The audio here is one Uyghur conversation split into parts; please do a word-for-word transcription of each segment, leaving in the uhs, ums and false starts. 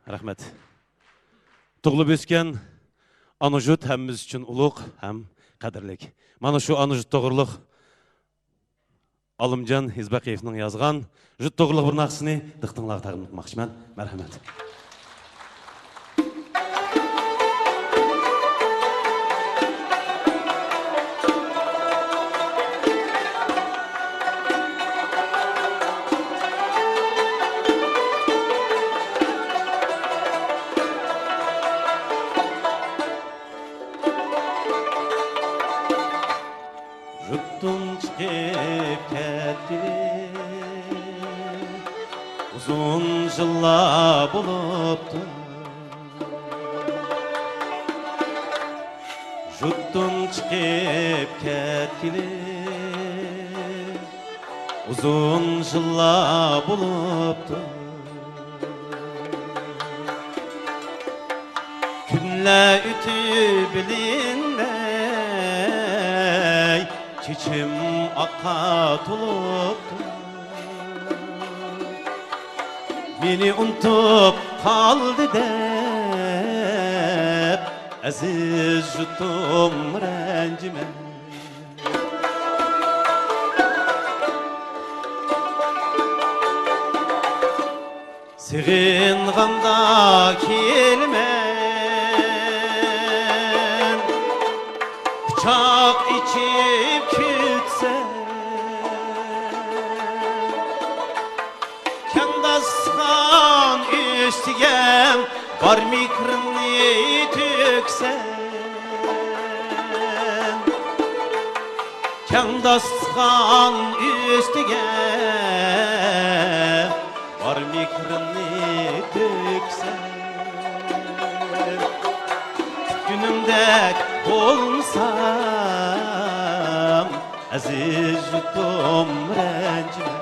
رەھمەت. تۇغۇلۇپ ئۆسكەن ئانا يۇرت ھەممىمىز ئۈچۈن ئۇلۇغ ھەم قەدىرلىك. مانا شۇ ئانا يۇرت توغرۇلۇق ئالىمجان ھېزبەقىيېۋنىڭ يازغان يۇرت توغرۇلۇق بىر ناخشىسىنى دىققىتىڭلارغا تەقدىم قىلماقچىمەن. مەرھەمەت. يۇرتتىن چىقىپ كەتكىلى ئۇزۇن يىللار بولۇپتۇ. يۇرتتىن چىقىپ كەتكىلى ئۇزۇن يىللار بولۇپتۇ. كۈنلەر ئۆتۈپ بىلىنمەي، چېچىم ئاققا تولۇپتۇ. مېنى ئۇنتۇپ قالدى دەپ، ئەزىز يۇرتۇم، رەنجىمەن. سېغىنغاندا كېلىمەن، قۇچاق ئېچىپ كۈتسەم. كەڭ داستىخان ئۈستىگە بار مېھرىڭنى تۆكسەن. كەڭ داستىخان ئۈستىگە بار مېھرىڭنى تۆكسەن. كۈتكىنىمدەك بولمىسام، ئەزىز يۇرتۇم، رەنجىمەن.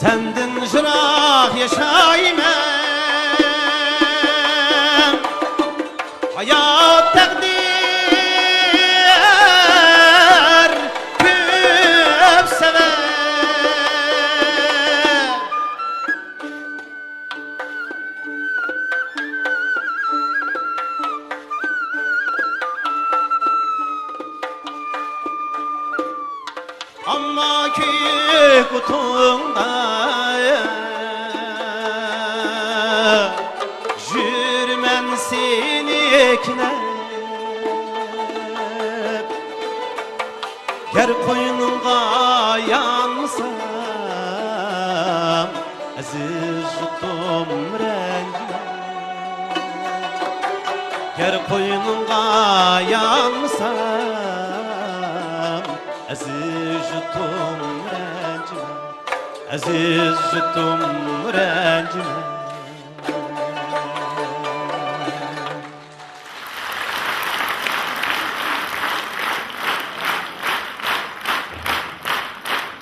سەندىن يىراق ياشايمەن. ھايات، تەقدىر كۆپ سەۋەب. ئەمما كۆك ئوتۇڭدا يۈرىمەن سېنى ئېكىنىپ. گەر قوينۇڭغا يانمىسام، ئەزىز يۇرتۇم، رەنجىمە. گەر قوينۇڭغا يانمىسام، ئەزىز يۇرتۇم، رەنجىمە. ئەزىز يۇرتۇم، رەنجىمە.